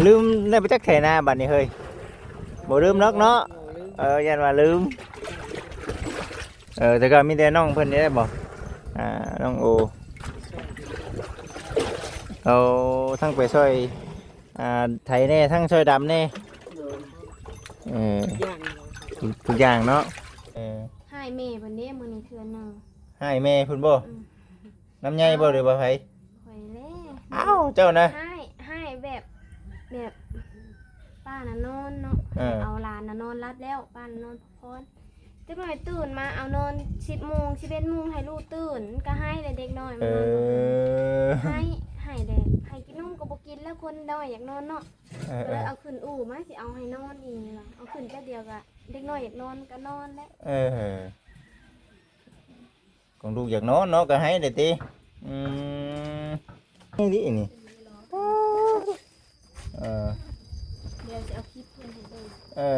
ລືມແລ້ວໄປຈັກໄຖນາບັດນີ້ເຮີ້ຍ. ບໍ່ລືມດອກເນາະ. ເອີ ຢ້ານວ່າລືມ. ເອີ ແຕ່ກໍມີແຕ່ນ້ອງເພິ່ນນີ້ແຫຼະບໍ່? ອ່າ ນ້ອງໂອ. ເອົາ ທັງໄປຊ່ອຍ ອ່າ ໄຖແດ່ ທັງຊ່ອຍດຳແດ່. ເອີ ທຸກຢ່າງ ທຸກຢ່າງເນາະ. ເອີ ຮ້າຍແມ່ເພິ່ນເດ້ມື້ນີ້ເທື່ອໜຶ່ງ. ຮ້າຍແມ່ເພິ່ນບໍ່? ອືມ. ນຳໃຫຍ່ບໍ່ ຫຼືວ່າໃຜ? ຂ້ອຍແຫຼະ. ອ້າວ ເຈົ້ານະ. ຮ້າຍ ຮ້າຍແບບ ແບບປ້ານະນອນເນາະ. ເອີ ເອົາຫຼານນະນອນຫຼັບແລ້ວ ປ້ານະນອນພັກຜ່ອນ. ຈັກໜ້ອຍຕື່ນມາເອົານອນສິບໂມງ ສິບເອັດໂມງໃຫ້ລູກຕື່ນ ມັນກໍໄຫ້ແຫຼະເດັກນ້ອຍມັນນອນບໍ່. ເອີ ໄຫ້ ໄຫ້ແຫຼະ ໄຫ້ກິນນົມກໍບໍ່ກິນແລ້ວ ຄົນນ້ອຍຢາກນອນເນາະ. ເອີ ກໍເລີຍເອົາຂຶ້ນອູ່ມາ ຊິເອົາໃຫ້ນອນອີກນີ້ວ່າ ເອົາຂຶ້ນແປັບດຽວກໍເດັກນ້ອຍຢາກນອນກໍນອນແຫຼະ. ເອີ ຂອງລູກຢາກນອນເນາະ ກໍໃຫ້ແຫຼະຕິ. ອືມ ນີ້ດິນີ້. ເອີ ດຽວຊິເອົາຄລິບເພິ່ນໃຫ້ເບິ່ງ. ເອີ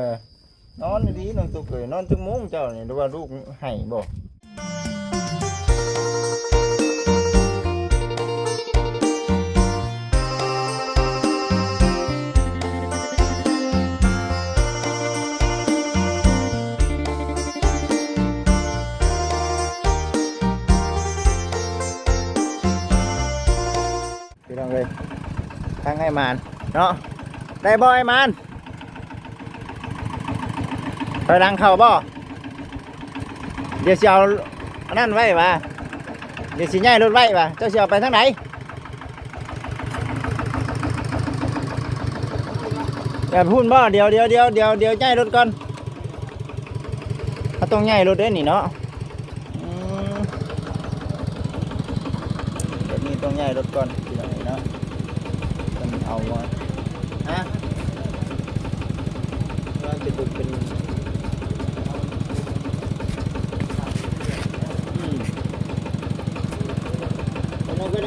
ນອນດີໆ ນ້ອງຕຸກເອີຍ. ນອນຈັກໂມງເຈົ້ານີ້ ຫຼືວ່າລູກໃຫ້ບໍ່? ພີ່ນ້ອງເອີຍ ທາງອ້າຍມານເນາະ. ໄດ້ບໍ່ອ້າຍມານ? ຖອຍຫຼັງເຂົ້າບໍ່? ດຽວຊິເອົາອັນນັ້ນໄວ້ວ່າ ດຽວຊິຍ້າຍລົດໄວ້ວ່າ. ເຈົ້າຊິເອົາໄປທາງໃດ? ແບບພຸ້ນບໍ່? ດຽວ ດຽວ ດຽວ ດຽວ ດຽວຍ້າຍລົດກ່ອນ. ເຮົາຕ້ອງຍ້າຍລົດເດ້ນີ້ເນາະ. ອືມ ແບບນີ້ຕ້ອງຍ້າຍລົດກ່ອນ ພີ່ນ້ອງເອີຍເນາະ. ເພິ່ນເອົາບໍ່? ຮະ? ວ່າເປັນ ເປັນ ອືມ ເປັນ ເປັນ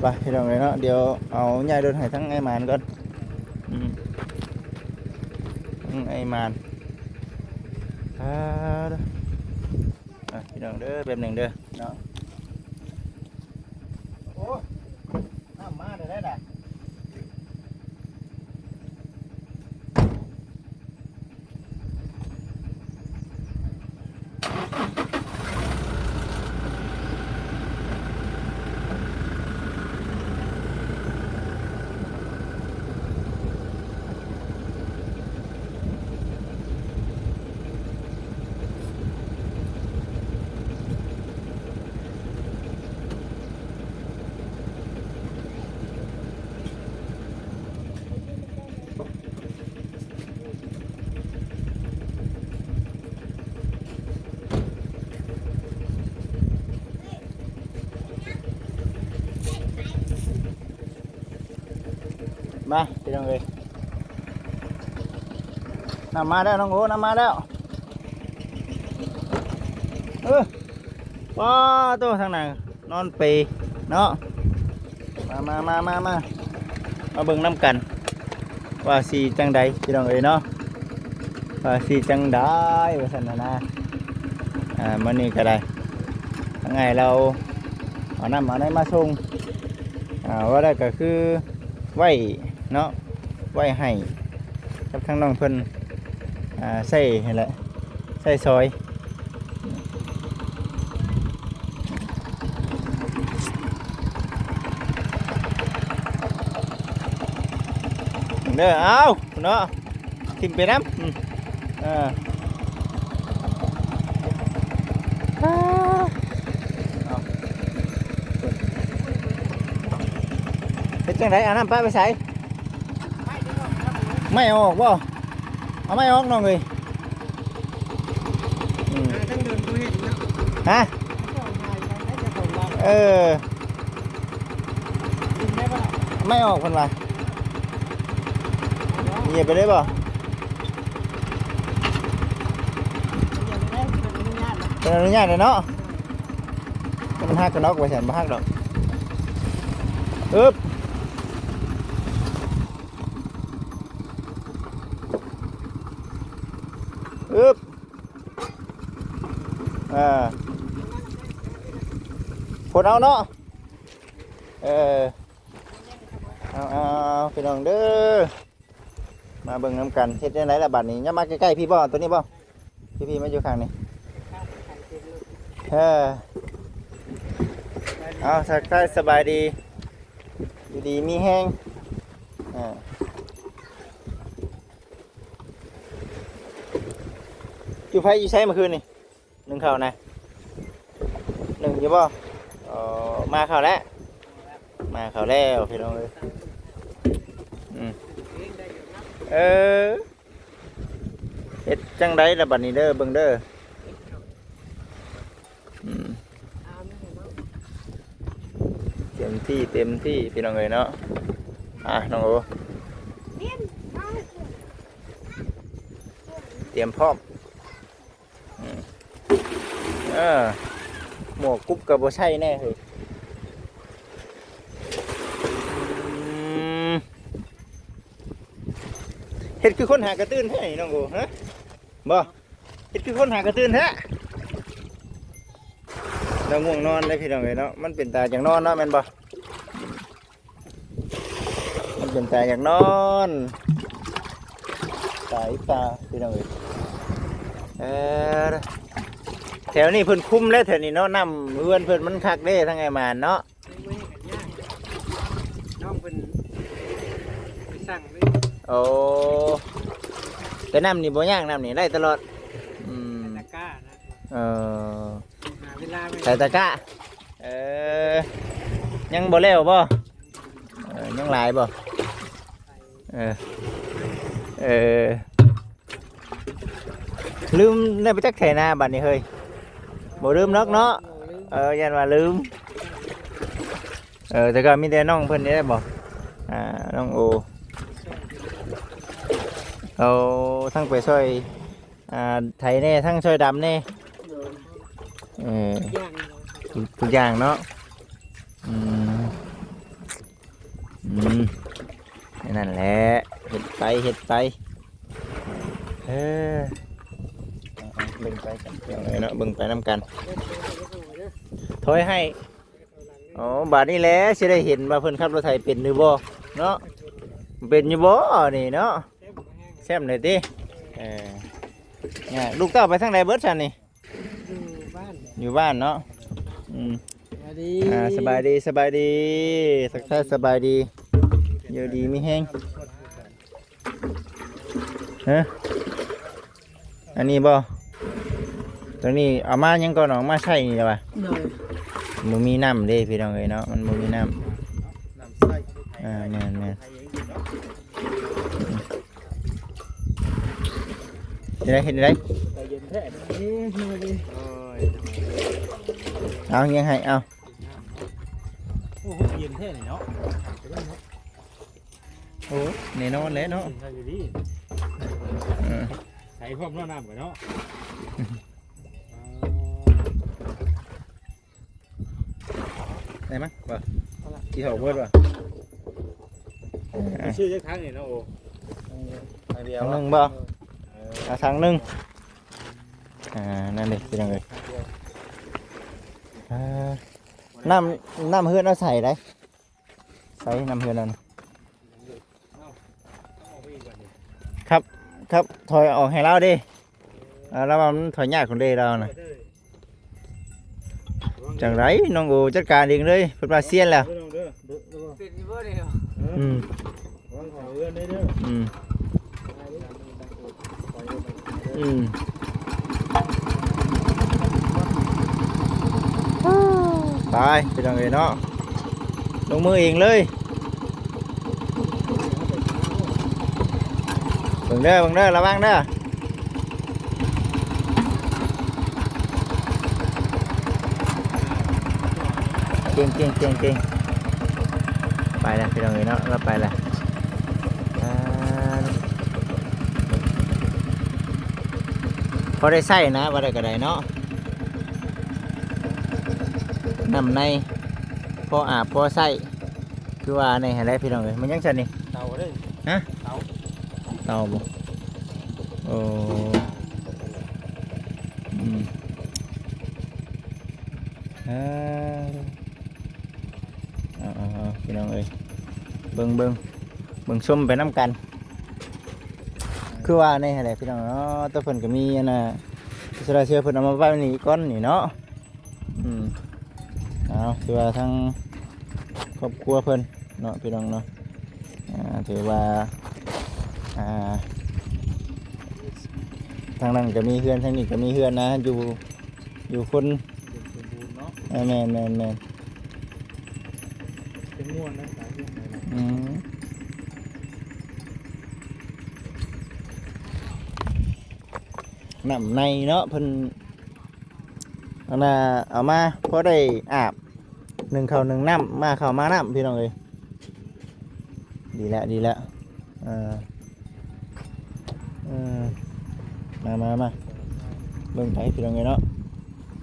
ໄປ ພີ່ນ້ອງເອີຍເນາະ. ດຽວເອົາຍ້າຍລົດໃຫ້ທາງອ້າຍມານກ່ອນ. ອືມ ອືມ ອ້າຍມານ. ອ່າ ອ່ະ ພີ່ນ້ອງເດີ ແປັບໜຶ່ງເດີເນາະ. ໂອ້ຍ ນ້ຳມາແຕ່ໃດລະ? ມາ ພີ່ນ້ອງເອີຍ ນ້ຳມາແລ້ວ ນ້ອງໂອ ນ້ຳມາແລ້ວ. ເອີ ປ້າໂຕ ທາງນັ້ນນອນເປເນາະ. ມາ ມາ ມາ ມາ ມາ ມາເບິ່ງນຳກັນວ່າຊິຈັ່ງໃດ ພີ່ນ້ອງເອີຍເນາະ. ວ່າຊິຈັ່ງໃດວ່າຊັ້ນນະນາ. ອ່າ ມື້ນີ້ກໍໄດ້ ທາງອ້າຍລາວເອົານ້ຳເອົາໃນມາສົ່ງ. ອ່າ ວ່າໄດ້ກໍຄືໄວ້ເນາະ ໄວ້ໃຫ້ກັບທາງນ້ອງເພິ່ນ ອ່າ ໃຊ້ຫັ້ນແຫຼະ ໃຊ້ຊອຍ. ເດີ ເອົາເນາະ ຖິ້ມໄປນຳ. ອືມ ເອີ ເອົາ ເຮັດຈັ່ງໃດ? ເອົານ້ຳປະໄປໃສ? ໄມ້ອອກບໍ່? ເອົາໄມ້ອອກ ນ້ອງເອີຍ. ອືມ ຫາທາງເດີນບໍ່ເຫັນເນາະ. ຮະ? ເອີ ໄມ້ອອກເພິ່ນວ່າ. ຢຽບໄປເລີຍບໍ່? ເພິ່ນອະນຸຍາດແລ້ວເນາະ. ມັນຫັກກັນດອກ ວ່າຊັ້ນ ບໍ່ຫັກດອກ. ອຶບ ອຶບ ອ່າ. ຄົນເອົາເນາະ ເອີ ເອົາໆໆ ພີ່ນ້ອງເດີ ມາເບິ່ງນຳກັນ ເຮັດຈັ່ງໃດລະບາດນີ້ ຍັບມາໃກ້ໆ ພີ່ບໍ່ ຕົວນີ້ບໍ່? ພີ່ໆ ມາຢູ່ຂ້າງນີ້ ເອີ ເອົາ ທັກທາຍສະບາຍດີ ຢູ່ດີມີແຮງ ເອີ ຢູ່ໃຜຢູ່ໃສມື້ຄືນນີ້? ໜຶ້ງເຂົ້ານະ ໜຶ້ງຢູ່ບໍ່? ເອີ ມາເຂົ້າແລ້ວ ມາເຂົ້າແລ້ວ ພີ່ນ້ອງເອີຍ ອືມ ເອີ ເຮັດຈັ່ງໃດລະບັດນີ້ເດີ ເບິ່ງເດີ ອືມ ເຕັມທີ່ ເຕັມທີ່ ພີ່ນ້ອງເອີຍເນາະ ອ່າ ນ້ອງໂອ ຕຽມພ້ອມ ອືມ ເອີ ໝວກກຸບກໍບໍ່ໃສ່ແນ່ເຮີ້ຍ ອືມ ເຮັດຄືຄົນຫາກະຕື່ນແທ້ນີ້ນ້ອງໂອ ຮະ ບໍ່? ເຮັດຄືຄົນຫາກະຕື່ນແທ້ ລາວງ່ວງນອນເດ້ພີ່ນ້ອງເອີຍເນາະ ມັນເປັນຕາຢາກນອນເນາະ ແມ່ນບໍ່? ມັນເປັນຕາຢາກນອນ ຕາຍຕາ ພີ່ນ້ອງເອີຍ ເອີ ແຖວນີ້ເພິ່ນຄຸມແລ້ວ ແຖວນີ້ເນາະ ນ້ຳເຮືອນເພິ່ນມັນຄັກເດ້ ທາງອ້າຍໝານເນາະ ນ້ອງເພິ່ນໄປສັ່ງເລີຍ ໂອ້ ແຕ່ນ້ຳນີ້ບໍ່ຍາກ ນ້ຳນີ້ໄດ້ຕະຫຼອດ ອືມ ຕະກ້ານະ ເອີ ຫາເວລາໄວ້ ໃສ່ຕະກ້າ ເອີ ຍັງບໍ່ແລ້ວບໍ່? ເອີ ຍັງຫຼາຍບໍ່? ເອີ ເອີ ລືມແລ້ວໄປຈັກໄຖນາບັດນີ້ເຮີ້ຍ ບໍ່ລືມດອກເນາະ ເອີ ຢ້ານວ່າລືມ ເອີ ແຕ່ກໍມີແຕ່ນ້ອງເພິ່ນນີ້ແຫຼະບໍ່? ອ່າ ນ້ອງໂອ ເອົາ ທັງໄປຊ່ອຍ ອ່າ ໄຖແດ່ ທັງຊ່ອຍດຳແດ່ ເອີ ທຸກຢ່າງເນາະ ອືມ ອືມ ນັ້ນແຫຼະ ເຮັດໄປ ເຮັດໄປ ເອີ ເບິ່ງໄປກັນເນາະ ເບິ່ງໄປນຳກັນ ຖອຍໃຫ້ ອໍ ບາດນີ້ແຫຼະ ຊິໄດ້ເຫັນວ່າເພິ່ນຂັບລົດໄຖເປັນຫຼືບໍ່ເນາະ ເປັນຢູ່ບໍ່ນີ້ເນາະ ແຊມໄດ້ຕິ ເອີ ຍາກ ລູກເຕົ້າໄປທາງໃດເບິດຊັ້ນນີ້? ຢູ່ບ້ານ ຢູ່ບ້ານເນາະ ອືມ ສະບາຍດີ ອ່າ ສະບາຍດີ ສະບາຍດີ ທັກທາຍສະບາຍດີ ຢູ່ດີມີແຮງ ຮະ ອັນນີ້ບໍ່? ຕົວນີ້ເອົາມາຫຍັງກ່ອນ ເອົາມາໃຊ້ນີ້ລະຫວາ? ໂດຍ ບໍ່ມີນ້ຳເດ້ພີ່ນ້ອງເອີຍເນາະ ມັນບໍ່ມີນ້ຳ ນ້ຳໃຊ້ ອ່າ ແມ່ນໆ ເຮັດໄດ້ ເຮັດໄດ້ ໃຈເຢັນແທ້ ເອີ ເອົາ ຍັງໃຫ້ ເອົາ ໂອ້ໂຫ ເຢັນແທ້ນີ້ເນາະ. ໂອ້ ແນ່ນອນແຫຼະເນາະ ເອີ ໃສ່ພ້ອມເນາະ ນ້ຳກໍເນາະ ໄດ້ມະບໍ່? ຊິເຂົ້າເບິດບໍ່? ຊື້ຈັກຖັງນີ້ເນາະ ໂອ ຖັງດຽວ ຖັງໜຶ່ງບໍ່? ເອີ ເອົາຖັງໜຶ່ງ ອ່າ ນັ້ນເດ້ ພີ່ນ້ອງເອີຍ ອ່າ ນ້ຳ ນ້ຳເຮືອນເຮົາໃສ່ໄດ໋ ໃສ່ນ້ຳເຮືອນນັ້ນ ຄັບ ຄັບ ຖອຍອອກໃຫ້ລາວເດ້ ລາວວ່າມັນຖອຍຍາກພຸ້ນເດ້ລາວນະ ຈັ່ງໃດນ້ອງໂອຈັດການເອງເລີຍ ເພິ່ນວ່າຊຽນແລ້ວ ເປັນຢູ່ບໍ່ນີ້ ອືມ ອືມ ອືມ ໄປ ພີ່ນ້ອງເອີຍເນາະ ລົງມືເອງເລີຍ ເບິ່ງເດີ ເບິ່ງເດີ ລະວັງເດີ ເກັ່ງ ເກັ່ງ ເກັ່ງ ເກັ່ງ ໄປແລ້ວ ພີ່ນ້ອງເອີຍເນາະ ລາວໄປແລ້ວ ອ່າ ພໍໄດ້ໃຊ້ນະ ວ່າໄດ້ກໍໄດ້ເນາະ ນ້ຳໃນ ພໍອາບພໍໃຊ້ ຄືວ່າແນ່ຫັ້ນແຫຼະ ພີ່ນ້ອງເອີຍ ມັນຍັງຊັ້ນນີ້ ເຕົາເດ້ ຮະ ເຕົາ ເຕົາບໍ່? ໂອ້ ອືມ ເອີ ອ່າ ພີ່ນ້ອງເອີຍ ເບິ່ງ ເບິ່ງ ເບິ່ງຊົມໄປນຳກັນ ຄືວ່າແນ່ຫັ້ນແຫຼະພີ່ນ້ອງເນາະ. ແຕ່ເພິ່ນກໍມີອັນນ່າ ໂຊລາເຊວ ເພິ່ນເອົາມາໄວ້ນີ້ກ່ອນນີ້ເນາະ. ອືມ ເອົາ ຖືວ່າທາງຄອບຄົວເພິ່ນເນາະ ພີ່ນ້ອງເນາະ ອ່າ ຖືວ່າ ອ່າ ທາງນັ້ນກໍມີເຮືອນ ທາງນີ້ກໍມີເຮືອນນະ ຢູ່ ຢູ່ຄົນ ອຸດົມສົມບູນເນາະ. ເອີ ແມ່ນໆໆ ເປັນມ່ວນນະ ສາຍເຮືອນໄປນະ. ອືມ ນ້ຳໃນເນາະ ເພິ່ນ ອັນນ່າ ເອົາມາພໍໄດ້ອາບ ໜຶ້ງເຂົ້າໜຶ້ງນ້ຳ ມາເຂົ້າມານ້ຳ ພີ່ນ້ອງເອີຍ. ດີແລ້ວ ດີແລ້ວ ເອີ ເອີ ມາ ມາ ມາ ເບິ່ງໄປ ພີ່ນ້ອງເອີຍເນາະ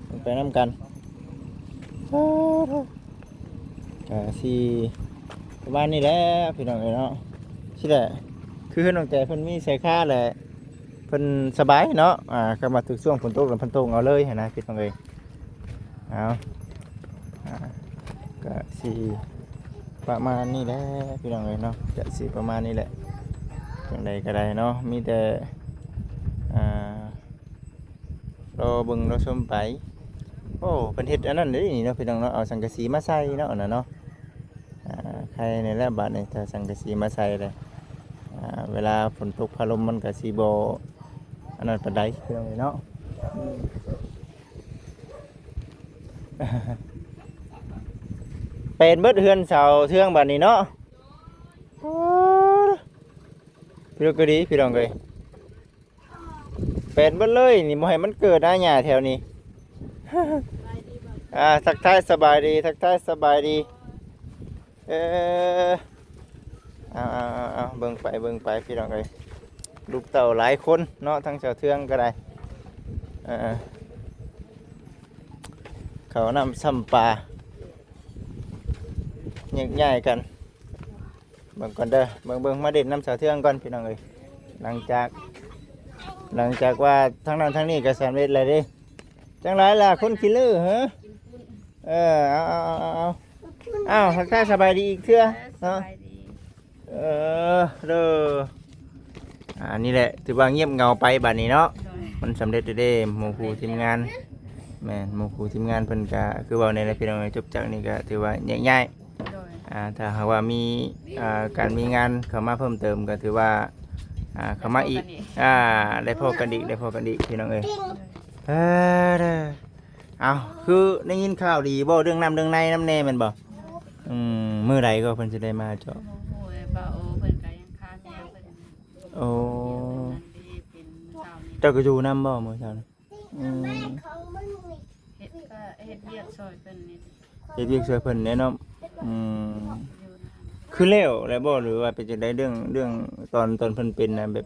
ເບິ່ງໄປນຳກັນ. ກະຊິປະມານນີ້ແຫຼະ ພີ່ນ້ອງເອີຍເນາະ. ຊິແຫຼະ ຄືເຮືອນນ້ອງແຕເພິ່ນມີສາຍຄາແຫຼະ ເພິ່ນສະບາຍເນາະ. ອ່າ ຄັນວ່າຖືກຊ່ວງຝົນຕົກແລ້ວເພິ່ນຕົກເອົາເລີຍຫັ້ນນະ ພີ່ນ້ອງເອີຍ. ເອົາ ອ່າ ກະຊິປະມານນີ້ແຫຼະ ພີ່ນ້ອງເອີຍເນາະ ກະຊິປະມານນີ້ແຫຼະ. ຈັ່ງໃດກໍໄດ້ເນາະ ມີແຕ່ ອ່າ ລໍເບິ່ງລໍຊົມໄປ. ໂອ້ ເພິ່ນເຮັດອັນນັ້ນເດ້ນີ້ເນາະ ພີ່ນ້ອງເນາະ ເອົາສັງກະສີມາໃສ່ເນາະ ອັນນັ້ນເນາະ. ອ່າ ໄຄແນ່ແລ້ວບາດນີ້ ຖ້າສັງກະສີມາໃສ່ເລີຍ ອ່າ ເວລາຝົນຕົກຟ້າລົມມັນກະຊິບໍ່ອັນນັ້ນປານໃດ ພີ່ນ້ອງເອີຍເນາະ. ເປັນເບິດເຮືອນເສົາເຮືອນບາດນີ້ເນາະ. ໂອ້ ພີ່ນ້ອງກໍດີ ພີ່ນ້ອງເອີຍ ເປັນເບິດເລີຍນີ້ ບໍ່ໃຫ້ມັນເກີດນະຫຍ້າແຖວນີ້. ອ່າ ທັກທາຍສະບາຍດີ ທັກທາຍສະບາຍດີ. ເອີ ເອົາ ເອົາ ເອົາ ເບິ່ງໄປ ເບິ່ງໄປ ພີ່ນ້ອງເອີຍ ລູກເຕົ້າຫຼາຍຄົນເນາະ ທັງສາວເທືອງກໍໄດ້. ເອີ ເຂົ້ານ້ຳຊ້ຳປາ ແຍກຍ້າຍກັນ. ເບິ່ງກ່ອນເດີ ເບິ່ງ ເບິ່ງ ມາຫຼິ້ນນຳສາວເທືອງກ່ອນ ພີ່ນ້ອງເອີຍ. ຫຼັງຈາກ ຫຼັງຈາກວ່າທາງນັ້ນທາງນີ້ກໍສຳເລັດແລ້ວເດ້. ຈັ່ງໃດລະຄົນຂີ້ເລີເຮີ? ເອີ ເອົາ ເອົາ ເອົາ ເອົາ ເອົາ ເອົາ ທັກທາຍສະບາຍດີອີກເທື່ອເນາະ. ເອີ ເດີ ອ່າ ນີ້ແຫຼະ ຖືວ່າງຽບເຫງົາໄປບາດນີ້ເນາະ. ໂດຍ ມັນສຳເລັດແລ້ວເດ້ ໝູ່ຄູ່ທີມງານ. ແມ່ນ ໝູ່ຄູ່ທີມງານເພິ່ນກະຄືເວົ້າແນ່ແຫຼະ ພີ່ນ້ອງເອີຍ ຈົບຈາກນີ້ກະຖືວ່າແຍກຍ້າຍ. ໂດຍ ອ່າ ຖ້າຫາກວ່າມີ ອ່າ ການມີງານເຂົ້າມາເພີ່ມເຕີມກໍຖືວ່າ ອ່າ ເຂົ້າມາອີກ ໄດ້ພໍ້ກັນອີກ ອ່າ ໄດ້ພໍ້ກັນອີກ ໄດ້ພໍ້ກັນອີກ ພີ່ນ້ອງເອີຍ. ໂດຍ ເອີ ເດີ ເອົ້າ ຄືໄດ້ຍິນຂ່າວດີບໍ່ ເລື່ອງນ້ຳເລື່ອງໃນນຳແນ່ແມ່ນບໍ່? ອືມ ມື້ໃດກໍເພິ່ນຊິໄດ້ມາເຈາະ? ບໍ່ຮູ້ເລີຍ ບໍ່ ເພິ່ນກໍຍັງຄາເມຍເພິ່ນ. ໂອ້ ເພິ່ນນັ້ນເດ້ ເປັນເຊົ້ານີ້ ເຈົ້າກໍຢູ່ນຳບໍ່ມື້ເຊົ້ານີ້? ອືມ ເຮັດ ກໍເຮັດວຽກຊ່ອຍເພິ່ນນີ້ ເຮັດວຽກຊ່ວຍເພິ່ນແດ່ເນາະ. ອືມ ຢູ່ນຳ ຄືແລ້ວແລ້ວບໍ່ ຫຼືວ່າເປັນຈັ່ງໃດ? ເລື່ອງ ເລື່ອງຕອນ ຕອນເພິ່ນເປັນນະ ແບບ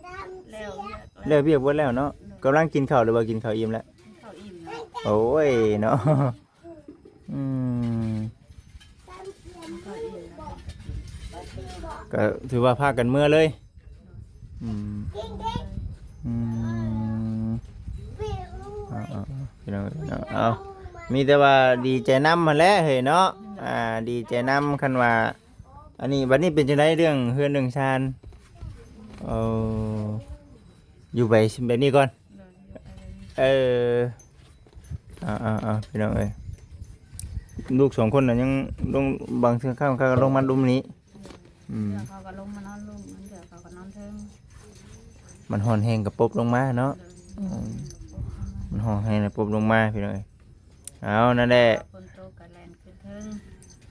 ແລ້ວວຽກ ແລ້ວວຽກເບິດແລ້ວເນາະ. ໂດຍ ກຳລັງກິນເຂົ້າ ຫຼືວ່າກິນເຂົ້າອີ່ມແລ້ວ? ກິນເຂົ້າອີ່ມແລ້ວ ໂອ້ຍເນາະ. ອືມ ກໍຖືວ່າພາກັນເມືອເລີຍ. ອືມ ອືມ ເອົາ ເອົາ ເອົາ ພີ່ນ້ອງເອີຍເນາະ ເອົາ ມີແຕ່ວ່າດີໃຈນຳຫັ້ນແຫຼະເຮີ້ຍເນາະ. ອ່າ ດີໃຈນຳ ຄັນວ່າ ອັນນີ້ ບັດນີ້ເປັນຈັ່ງໃດເລື່ອງເຮືອນເລື່ອງຊານ? ເອີ ຢູ່ໄປແບບນີ້ກ່ອນ. ໂດຍ ຢູ່ໄປແບບນີ້ ເອີ ເອົາ ເອົາ ເອົາ ພີ່ນ້ອງເອີຍ ລູກສອງຄົນນະ ຍັງລົງ ບາງເທື່ອເຂົາກໍລົງມາລຸ່ມນີ້. ອືມ ເທື່ອເຂົາກໍລົງມານອນລຸ່ມ ບາງເທື່ອເຂົາກໍນອນເທິງ. ມັນຮ້ອນແຮງກໍປົບລົງມາເນາະ. ໂດຍ ອືມ ມັນຮ້ອນແຮງແລ້ວປົບລົງມາ ພີ່ນ້ອງເອີຍ. ເອົາ ນັ້ນແຫຼະ ຝົນຕົກກໍແລ່ນຂຶ້ນເທິງ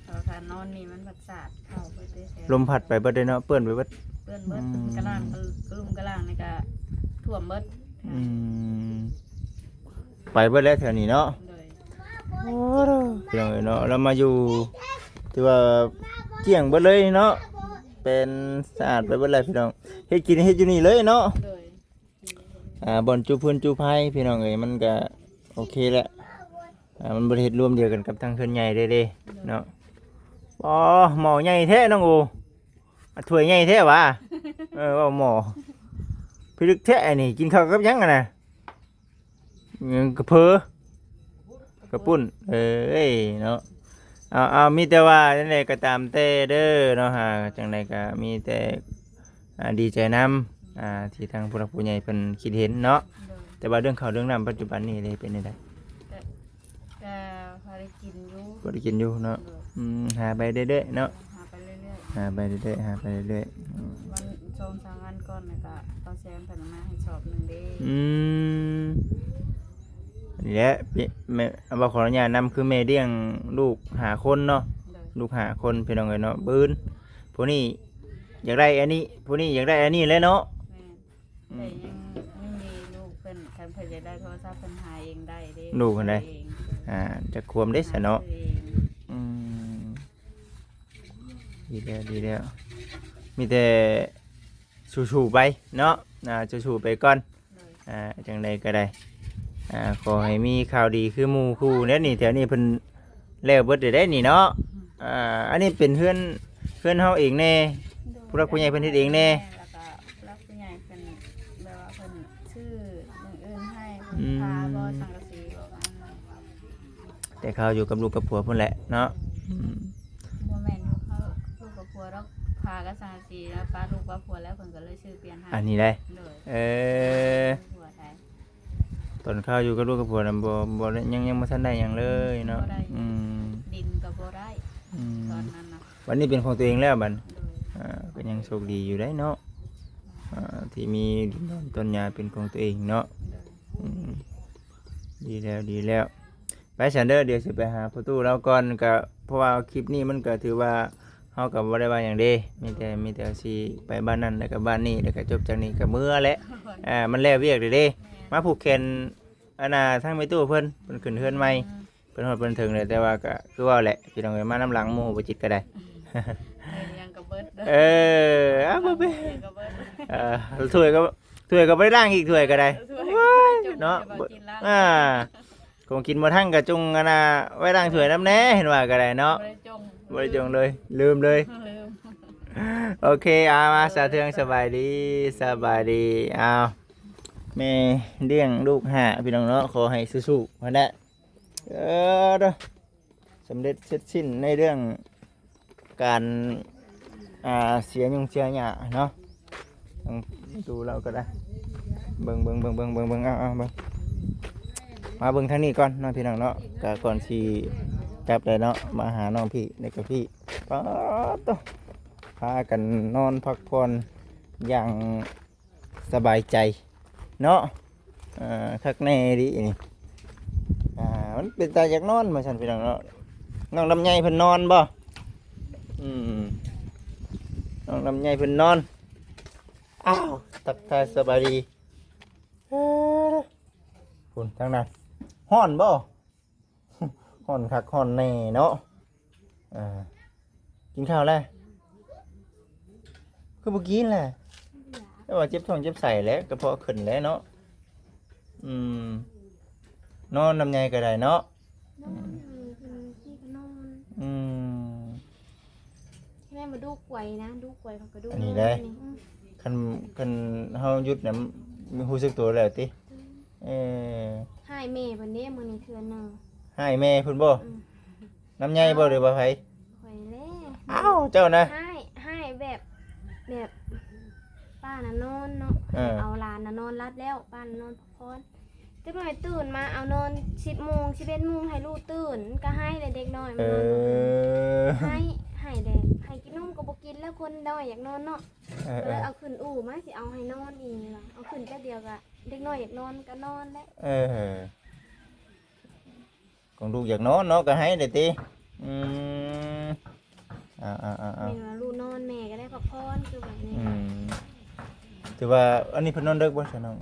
ເພາະວ່າຖ້ານອນນີ້ມັນພັດສາດເຂົ້າເບິດເດ້. ລົມພັດໄປເບິດເດ້ເນາະ ເປື້ອນໄປເບິດ ເປື້ອນເບິດ. ອືມ ກະລ່າງ ກະລຸ່ມກະລ່າງນີ້ກະຖ້ວມເບິດ. ອືມ ໄປເບິດແລ້ວແຖວນີ້ເນາະ. ໂດຍ ໂອ້ ພີ່ນ້ອງເອີຍເນາະ ລາວມາຢູ່ ຖືວ່າກ້ຽງເບິດເລີຍເນາະ ເປັນສະອາດໄປເບິດແລ້ວ ພີ່ນ້ອງ. ເຮັດກິນເຮັດຢູ່ນີ້ເລີຍເນາະ. ໂດຍ ອ່າ ບ່ອນຈູ່ຟືນຈູ່ໄຟ ພີ່ນ້ອງເອີຍ ມັນກະໂອເຄແຫຼະ. ອ່າ ມັນບໍ່ໄດ້ເຮັດລວມດຽວກັນກັບທາງເຮືອນໃຫຍ່ເດ້ເນາະ. ອໍ ໝໍ້ໃຫຍ່ແທ້ນ້ອງໂອ ຖ້ວຍໃຫຍ່ແທ້ຫວາ. ເອີ ເວົ້າໝໍ້ ພິລຶກແທ້ອັນນີ້ ກິນເຂົ້າກັບຫຍັງຫັ້ນນະ? ຫຍັງ ກະເພີ ກະປຸ້ນ. ເອີຍເນາະ ເອົາ ເອົາ ມີແຕ່ວ່າຈັ່ງໃດກໍຕາມແຕ່ເດີເນາະ ຫາຈັ່ງໃດກໍມີແຕ່ ອ່າ ດີໃຈນຳ ອ່າ ທີ່ທາງຜູ້ຫຼັກຜູ້ໃຫຍ່ເພິ່ນຄິດເຫັນເນາະ. ໂດຍ ແຕ່ວ່າເລື່ອງເຂົ້າເລື່ອງນ້ຳປັດຈຸບັນນີ້ເດ ເປັນຈັ່ງໃດ? ກໍ ກໍພໍໄດ້ກິນຢູ່ ພໍໄດ້ກິນຢູ່ເນາະ. ໂດຍ ອືມ ຫາໄປເລື້ອຍໆເນາະ ຫາໄປເລື້ອຍໆ ຫາໄປເລື້ອຍໆ ຫາໄປເລື້ອຍໆ ອືມ ວັນ ສອງສາມວັນກ່ອນ ແລ້ວກໍປາແຊງເພິ່ນເອົາມາໃຫ້ສອບໜຶ່ງເດ້. ອືມ ນີ້ແຫຼະ ແມ່ ເວົ້າຂໍອະນຸຍາດນຳ ຄືແມ່ລ້ຽງລູກຫ້າຄົນເນາະ. ໂດຍ ລູກຫ້າຄົນ ພີ່ນ້ອງເອີຍເນາະ ບືນ ຜູ້ນີ້ຢາກໄດ້ອັນນີ້ ຜູ້ນີ້ຢາກໄດ້ອັນນີ້ແຫຼະເນາະ. ແມ່ນ ອືມ ແຕ່ຍັງ ຍັງມີລູກເພິ່ນ ຄັນເພິ່ນຢາກໄດ້ໂທລະສັບ ເພິ່ນຫາເອງໄດ້ເດ້ ລູກຫັ້ນໃດ ຫາເອງ ອ່າ ຈັກຂວບເດ້ຊະເນາະ. ຫາຊື້ເອງ ອືມ ດີແລ້ວ ດີແລ້ວ ມີແຕ່ສູ້ໆໄປເນາະ ອ່າ ສູ້ໆໄປກ່ອນ. ໂດຍ ອ່າ ຈັ່ງໃດກໍໄດ້ ອ່າ ຂໍໃຫ້ມີຂ່າວດີຄືໝູ່ຄູ່ແດ່ນີ້. ແຖວນີ້ເພິ່ນແລ້ວເບິດແລ້ວເດ້ນີ້ເນາະ. ອືມ ອ່າ ອັນນີ້ເປັນເຮືອນ ເຮືອນເຮົາເອງແດ່ ໂດຍ ຜູ້ຫຼັກຜູ້ໃຫຍ່ເພິ່ນເຮັດເອງແດ່ ແລ້ວກໍຜູ້ຫຼັກຜູ້ໃຫຍ່ເພິ່ນ ແບບວ່າເພິ່ນຊື້ຢ່າງອື່ນໃຫ້ ເພິ່ນ ອືມ ພາບໍ່ ສັງກະສີບໍ່ ແຕ່ເຂົາຢູ່ກັບລູກກັບຜົວພຸ້ນແຫຼະເນາະ. ອືມ ບໍ່ແມ່ນຢູ່ເຂົາ ລູກກັບຜົວດອກ ພາກັບສັງກະສີ ແລ້ວປະລູກປະຜົວແລ້ວ ເພິ່ນກໍເລີຍຊື້ປ່ຽນໃຫ້. ອັນນີ້ໄດ໋ ໂດຍ ເອີ ຜົວໄທ ຕອນເຂົາຢູ່ກັບລູກກັບຜົວນັ້ນ ບໍ່ ບໍ່ໄດ້ ຍັງ ຍັງບໍ່ທັນໄດ້ຫຍັງເລີຍເນາະ. ບໍ່ໄດ້ ອືມ ດິນກໍບໍ່ໄດ້ ອືມ ຕອນນັ້ນນະ ບັດນີ້ເປັນຂອງຕົວເອງແລ້ວບັດ. ໂດຍ ອ່າ ກໍຍັງໂຊກດີຢູ່ໄດ໋ເນາະ ອ່າ ທີ່ມີດິນດອນຕົ້ນຫຍ້າເປັນຂອງຕົວເອງເນາະ. ໂດຍ ອືມ ດີແລ້ວ ດີແລ້ວ. ໄປຊັ້ນເດີ ດຽວຊິໄປຫາພໍ່ຕູ້ລາວກ່ອນ. ກະເພາະວ່າຄລິບນີ້ມັນກະຖືວ່າ ເຮົາກະບໍ່ໄດ້ວ່າຫຍັງເດ້ ມີແຕ່ ມີແຕ່ຊິໄປບ້ານນັ້ນ ແລ້ວກະບ້ານນີ້ ແລ້ວກະຈົບຈາກນີ້ກະເມືອແຫຼະ. ອ່າ ມັນແລ້ວວຽກແລ້ວເດ້ ແມ່ນ ມາຜູກແຂນ ອັນນ່າ ທາງແມ່ຕູ້ເພິ່ນ ເພິ່ນຂຶ້ນເຮືອນໃໝ່ ເພິ່ນຮອດເພິ່ນເຖິງແລ້ວ. ແຕ່ວ່າກະຄືເວົ້າແຫຼະ ພີ່ນ້ອງເອີຍ ມານຳຫຼັງໝູ່ບໍ່ຈິດກະໄດ້ ເອີ ຫຍັງກະເບິດ ເອີ ເອົາບໍ່ເປັນ ຫຍັງກະເບິດ ເອີ ຖ້ວຍກະ ຖ້ວຍກໍບໍ່ໄດ້ລ້າງອີກ ຖ້ວຍກໍໄດ້ ຖ້ວຍ ໂອ້ຍ ເນາະ ບໍ່ ກິນລ້າງ ອ່າ ຂອງກິນບໍ່ທັນກໍຈົ່ງ ອັນນ່າ ໄວ້ລ້າງຖ້ວຍນຳແດ່ ເຫັນວ່າກໍໄດ້ເນາະ ບໍ່ໄດ້ຈົ່ງ ບໍ່ໄດ້ຈົ່ງເລີຍ ລືມເລີຍ ລືມ ໂອເຄ ເອົາ ມາ ສາເທືອງ ສະບາຍດີ ສະບາຍດີ ເອົາ ແມ່ລ້ຽງລູກຫ້າ ພີ່ນ້ອງເນາະ ຂໍໃຫ້ສູ້ໆຫັ້ນແຫຼະ ເອີ ເດີ ສຳເລັດເສັດສິ້ນໃນເລື່ອງການ ອ່າ ເສຍຫຍ້ງເສຍຫຍ້າເນາະ. ທາງຕູ້ລາວກໍໄດ້ ເບິ່ງ ເບິ່ງ ເບິ່ງ ເບິ່ງ ເບິ່ງ ເບິ່ງ ເອົາ ເອົາ ເບິ່ງ ມາເບິ່ງທາງນີ້ກ່ອນເນາະ ພີ່ນ້ອງເນາະ. ກະກ່ອນຊິກັບໄດ້ເນາະ ມາຫານ້ອງພີ່ ແລ້ວກໍພີ່ ປາດໂທ້ ພາກັນນອນພັກຜ່ອນຢ່າງ ສະບາຍໃຈເນາະ. ເອີ ຄັກແນ່ດີນີ້ ອ່າ ມັນເປັນຕາຢາກນອນວ່າຊັ້ນ ພີ່ນ້ອງເນາະ. ນ້ອງລຳໄຍເພິ່ນນອນບໍ່? ອືມ ນ້ອງລຳໄຍເພິ່ນນອນ. ອ້າວ ທັກທາຍສະບາຍດີ. ເອີ ພຸ້ນທາງນັ້ນ ຮ້ອນບໍ່? ຮ້ອນຄັກຮ້ອນແນ່ເນາະ. ເອີ ກິນເຂົ້າແລ້ວ? ຄືບໍ່ກິນແຫຼະ? ແຕ່ວ່າເຈັບທ້ອງເຈັບໄສ້ແຫຼະ ກະເພາະຂຶ້ນແຫຼະເນາະ. ອືມ ນອນນຳໃຫຍ່ກໍໄດ້ເນາະ. ນອນ ເອີ ເພິ່ນຂີ້ກະນອນ. ອືມ ແມ່ນບໍ່ ດູກວຍນະ ດູກວຍເຂົາກະດູ ອັນນີ້ໄດ໋ ນີ້ ອືມ ຄັນ ຄັນເຮົາຢຸດນະ ຮູ້ສຶກໂຕແລ້ວຕິ? ອືມ ເອີ ຮ້າຍແມ່ເພິ່ນເດ້ ມື້ນີ້ເທື່ອໜຶ່ງ. ຮ້າຍແມ່ເພິ່ນບໍ່? ອືມ ນຳໃຫຍ່ບໍ່ ຫຼືວ່າໃຜ? ຂ້ອຍແຫຼະ. ອ້າວ ເຈົ້ານະ ຮ້າຍ ຮ້າຍແບບ ແບບປ້ານະນອນເນາະ. ເອີ ເອົາຫຼານນະນອນຫຼັບແລ້ວ ປ້ານະນອນພັກຜ່ອນ. ເດັກນ້ອຍຕື່ນມາ ເອົານອນສິບໂມງ ສິບເອັດໂມງ ໃຫ້ລູກຕື່ນ ມັນກະໄຫ້ແຫຼະເດັກນ້ອຍ ມັນນອນບໍ່ໄດ້. ເອີ ໄຫ້ ໄຫ້ແຫຼະ ໃຫ້ກິນນົມກໍບໍ່ກິນແລ້ວ ຄົນນ້ອຍຢາກນອນເນາະ. ເອີ ເອີ ກໍເລີຍເອົາຂຶ້ນອູ່ມາ ຊິເອົາໃຫ້ນອນອີກວ່າ ເອົາຂຶ້ນແປັບດຽວກະ ເດັກນ້ອຍຢາກນອນກໍນອນແຫຼະ. ເອີ ຂອງລູກຢາກນອນເນາະ ກໍໃຫ້ແຫຼະຕິ. ອືມ ເອົາ ເອົາ ເອົາ ເອົາ ແມ່ນວ່າລູກນອນ ແມ່ກໍໄດ້ພັກຜ່ອນ ຄືແບບນີ້. ອືມ ຖືວ່າອັນນີ້ເພິ່ນນອນເດິກບໍ່ຊະນ້ອງ?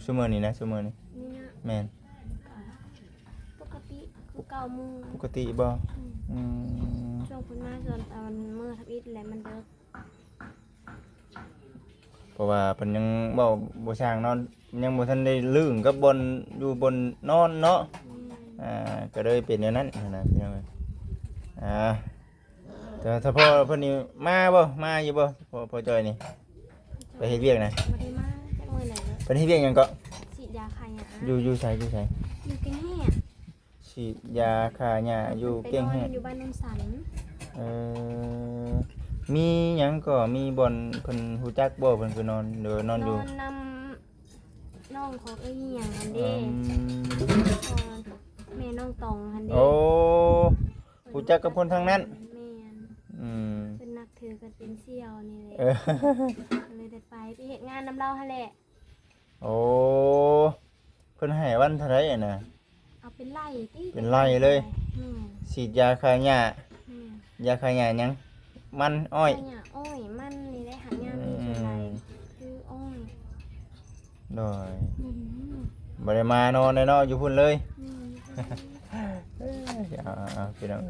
ຊຸມື້ນີ້ນະ ຊຸມື້ນີ້. ນີ້ນະ ແມ່ນ ປົກກະຕິຄືເກົ້າໂມງ. ປົກກະຕິບໍ່? ອືມ ອືມ ຊ່ວງເພິ່ນມາ ຊ່ວງຕອນມື້ທຳອິດແຫຼະ ມັນເດິກ. ເພາະວ່າເພິ່ນຍັງເວົ້າບໍ່ຊ່າງເນາະ ຍັງບໍ່ທັນໄດ້ລຶ້ງກັບບ່ອນຢູ່ບ່ອນນອນເນາະ. ອືມ ອ່າ ກໍເລີຍເປັນແນວນັ້ນນະ ພີ່ນ້ອງເອີຍ. ອ່າ ແຕ່ຖ້າພໍ່ເພິ່ນນີ້ມາບໍ່ ມາຢູ່ບໍ່ ພໍ່ ພໍ່ຈ້ອຍນີ້? ໄປເຮັດວຽກນະ? ບໍ່ໄດ້ມາຈັກມື້ໃດເລີຍ. ເພິ່ນເຮັດວຽກຫຍັງເກາະ? ສີດຢາຂ້າຫຍ້າ. ຢູ່ ຢູ່ໃສ ຢູ່ໃສ? ຢູ່ກິນແຮດ. ສ ສີດຢາຂ້າຫຍ້າຢູ່ແກ້ງແຮດ ເພິ່ນໄປນອນຢູ່ບ້ານໂນນສັນ. ເອີ ມີຫຍັງກໍມີບ່ອນເພິ່ນຮູ້ຈັກບໍ່? ເພິ່ນຄືນອນ ຫຼືນອນຢູ່ ນອນນຳນ້ອງຂອງເອື້ອຍຫຍັງຫັ້ນເດ້ ອືມ ແມ່ນ້ອງຕອງຫັ້ນເດ້. ໂອ້ ຮູ້ຈັກກັບຄົນທາງນັ້ນ? ແມ່ນ ອືມ ເພິ່ນນັບຖືກັນເປັນສ່ຽວນີ້ແຫຼະ ເອີ ກໍເລີຍໄດ້ໄປ ໄປເຮັດງານນຳລາວຫັ້ນແຫຼະ. ໂອ້ ເພິ່ນໃຫ້ວັນເທົ່າໃດຫັ້ນນະ? ເອົາເປັນໄລ່ຕິ ເປັນໄລ່ເລີຍ. ແມ່ນ ສີດຢາຂ້າຫຍ້າ. ແມ່ນ ຢາຂ້າຫຍ້າຫຍັງ? ມັນ ອ້ອຍ ຂ້າຫຍ້າອ້ອຍ ມັນນີ້ແຫຼະ ຫາງານມີສ່ວນຫຼາຍ ອືມ ຄືອ້ອຍ. ໂດຍ ອືມ ບໍ່ໄດ້ມານອນແລ້ວເນາະ ຢູ່ພຸ້ນເລີຍ. ແມ່ນ ເອີ ເອົາໆໆ ພີ່ນ້ອງ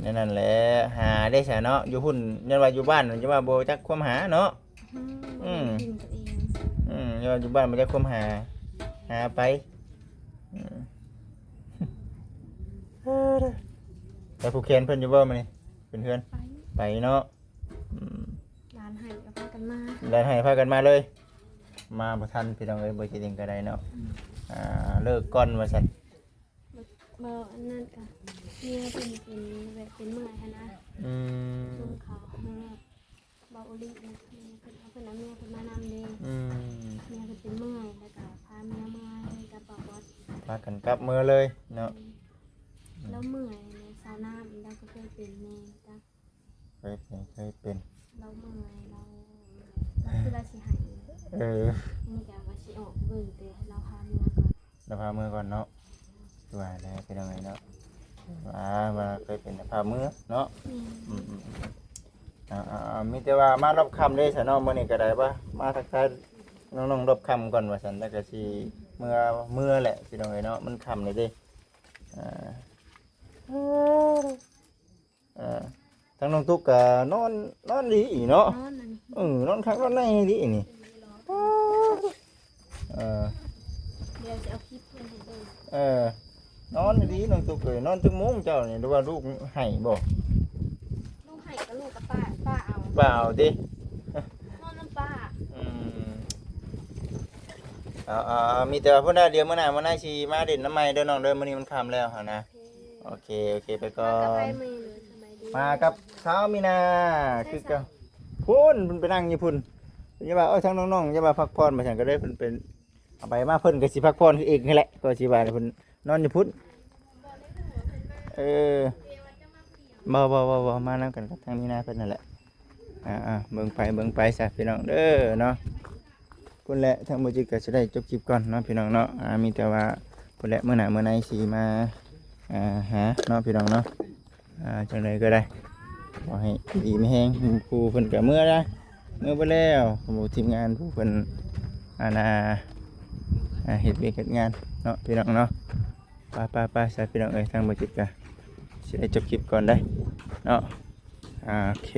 ແນວນັ້ນແຫຼະ ຫາເດ້ຊະເນາະ ຢູ່ພຸ້ນ ຍ້ອນວ່າຢູ່ບ້ານ ຍ້ອນວ່າບໍ່ຈັກຄວາມຫາເນາະ. ອືມ ອືມ ກິນຕົວເອງ ອືມ ຢູ່ ຢູ່ບ້ານບໍ່ຈັກຄວາມຫາ ຫາໄປ ອືມ ແຕ່ຜູກແຂນເພິ່ນຢູ່ບໍ່ມື້ນີ້? ຂຶ້ນເຮືອນ ໄປ ໄປເນາະ. ອືມ ຫຼານໄຫ້ກໍພາກັນມາ ຫຼານໄຫ້ພາກັນມາເລີຍ ມາບໍ່ທັນ ພີ່ນ້ອງເອີຍ ບໍ່ຊິເລັງກໍໄດ້ເນາະ. ອືມ ອ່າ ເລີກກ່ອນວ່າຊັ້ນ. ບໍ່ ບໍ່ ອັນນັ້ນກະເມຍເພິ່ນເປັນແບບເປັນເມື່ອຍຫັ້ນນະ. ອືມ ຊຸມເຂົາ ເຮົາເວົ້າອີ່ຫຼີເດ້ ເພິ່ນເອົາ ເພິ່ນເອົາເມຍເພິ່ນມານຳເດ້. ອືມ ເມຍເພິ່ນເປັນເມື່ອຍ ແລ້ວກະພາເມຍເມືອກັບບ່າວບອດ ພາກັນກັບເມືອເລີຍເນາະ. ອືມ ລາວເມື່ອຍແມ່ ຊາວນ້ຳ ລາວກໍເຄີຍເປັນແມ່ ຈັກ ເຄີຍເປັນ ເຄີຍເປັນ ລາວເມື່ອຍ ລາວ ລາວຄືລາວຊິໄຫ້. ເອີ ອັນນີ້ກະວ່າຊິອອກເບິ່ງ ແຕ່ລາວພາເມືອກ່ອນ ລາວພາເມືອກ່ອນເນາະ. ວ່າແລ້ວ ພີ່ນ້ອງເອີຍເນາະ ວ່າ ວ່າເຄີຍເປັນພາເມືອເນາະ. ອືມ ອືມ ອືມ ເອົາ ເອົາ ເອົາ ມີແຕ່ວ່າມາຮອບຄ່ຳເດ້ຊະເນາະ ມື້ນີ້ກໍໄດ້ ວ່າມາທັກທາຍນ້ອງໆຮອບຄ່ຳກ່ອນວ່າຊັ້ນ ແລ້ວກໍຊິເມືອ ເມືອແຫຼະ ພີ່ນ້ອງເອີຍເນາະ ມັນຄ່ຳແລ້ວເດ້. ອ່າ ເອີ ທາງນ້ອງຕຸກກໍນອນ ນອນດີເນາະ. ນອນອັນນີ້ ເອີ ນອນຄັກນອນແນ່ດີນີ້. ເອີ ດຽວຈະເອົາຄລິບເພິ່ນໃຫ້ເບິ່ງ. ເອີ ນອນດີນ້ອງຕຸກເອີຍ. ນອນຈັກໂມງເຈົ້ານີ້ ຫຼືວ່າລູກໄຫ້ບໍ່? ລູກໄຫ້ກໍລູກກໍປ້າ ປ້າເອົາ ປ້າເອົາຕິ ນອນນຳປ້າ. ອືມ ເອົາໆ ມີແຕ່ວ່າພຸ້ນນະ ດຽວມື້ໜ້າມື້ໃນຊິມາຫຼິ້ນນຳໃໝ່ເດີນ້ອງເດີ. ມື້ນີ້ມັນຄ່ຳແລ້ວຫັ້ນນະ. ໂອເຄ ໂອເຄ ໂອເຄ ໄປກ່ອນ. ມາກັບໃຜມື້ນີ້? ສະບາຍດີ ມາກັບສາວມີນາ ໃຊ່ ຄືເກົ່າ. ພຸ້ນ ເພິ່ນໄປນັ່ງຢູ່ພຸ້ນ. ຢ່າວ່າ ເອີ ທາງນ້ອງໆ ຢ່າວ່າພັກຜ່ອນວ່າຊັ້ນກໍໄດ້. ເພິ່ນເປັນ ເອົາໄປມາ ເພິ່ນກໍຊິພັກຜ່ອນຄືເອງຫັ້ນແຫຼະ ກໍຊິວ່າເພິ່ນນອນຢູ່ພຸ້ນ. ເອີ ບໍ່ໆໆໆ ມານຳກັນກັບທາງມີນາເພິ່ນນັ້ນແຫຼະ. ອ່າໆ ເບິ່ງໄປເບິ່ງໄປຊະ ພີ່ນ້ອງເດີເນາະ. ພຸ້ນແຫຼະ ທາງບໍ່ຈິດກໍຊິໄດ້ຈົບຄລິບກ່ອນເນາະ ພີ່ນ້ອງເນາະ. ອ່າ ມີແຕ່ວ່າພຸ້ນແຫຼະ ມື້ໜ້າມື້ໃນຊິມາ ອ່າ ຫາເນາະ ພີ່ນ້ອງເນາະ. ອ່າ ຈັ່ງໃດກໍໄດ້ ຂໍໃຫ້ຢູ່ດີມີແຮງ. ຜູ້ເພິ່ນກໍເມືອລະ ເມືອເບິດແລ້ວ ໝູ່ທີມງານຜູ້ເພິ່ນ ອັນນ່າ ອ່າ ເຮັດວຽກເຮັດງານເນາະ ພີ່ນ້ອງເນາະ. ໄປໆໆ ຊະ ພີ່ນ້ອງເອີຍ ທາງບໍ່ຈິດກະຊິໄດ້ຈົບຄລິບກ່ອນເດ້ເນາະ. ອ່າ ໂອເຄ